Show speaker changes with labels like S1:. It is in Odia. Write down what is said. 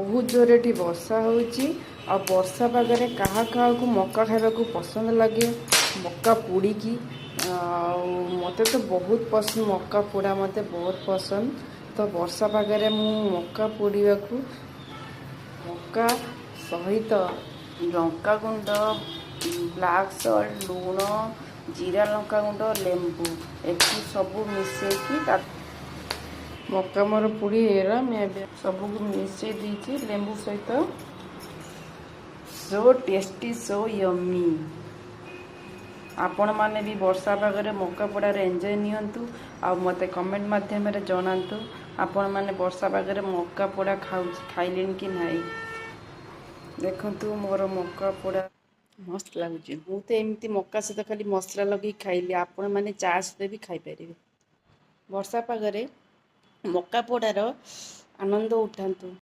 S1: ବହୁତ ଜୋରରେ ଏଠି ବର୍ଷା ହେଉଛି। ଆଉ ବର୍ଷା ପାଗରେ କାହା କାହାକୁ ମକା ଖାଇବାକୁ ପସନ୍ଦ ଲାଗେ, ମକା ପୋଡ଼ିକି? ଆଉ ମୋତେ ତ ବହୁତ ପସନ୍ଦ। ମକା ପୋଡ଼ା ମୋତେ ବହୁତ ପସନ୍ଦ। ତ ବର୍ଷା ପାଗରେ ମୁଁ ମକା ପୋଡ଼ିବାକୁ ମକା ସହିତ ଲଙ୍କାଗୁଣ୍ଡ, ବ୍ଲାକ୍ ସଲ୍ଟ, ଲୁଣ, ଜିରା ଲଙ୍କାଗୁଣ୍ଡ, ଲେମ୍ବୁ ଏକୁ ସବୁ ମିଶେଇକି ତା ମକା ମୋର ପୋଡ଼ି ହେଇଗଲା। ମୁଁ ଏବେ ସବୁକୁ ମିଶେଇ ଦେଇଛି ଲେମ୍ବୁ ସହିତ। So tasty, so yummy. ଆପଣମାନେ ବି ବର୍ଷା ପାଗରେ ମକା ପୋଡ଼ାରେ ଏନ୍ଜୟ ନିଅନ୍ତୁ ଆଉ ମୋତେ କମେଣ୍ଟ ମାଧ୍ୟମରେ ଜଣାନ୍ତୁ, ଆପଣମାନେ ବର୍ଷା ପାଗରେ ମକା ପୋଡ଼ା ଖାଇଲେଣି କି ନାହିଁ। ଦେଖନ୍ତୁ, ମୋର ମକା ପୋଡ଼ା ମସ୍ତ ଲାଗୁଛି। ମୁଁ ତ ଏମିତି ମକା ସହିତ ଖାଲି ମସଲା ଲଗେଇ ଖାଇଲି। ଆପଣମାନେ ଚା ସହିତ ବି ଖାଇପାରିବେ। ବର୍ଷା ପାଗରେ ମକା ପୋଡ଼ାର ଆନନ୍ଦ ଉଠାନ୍ତୁ।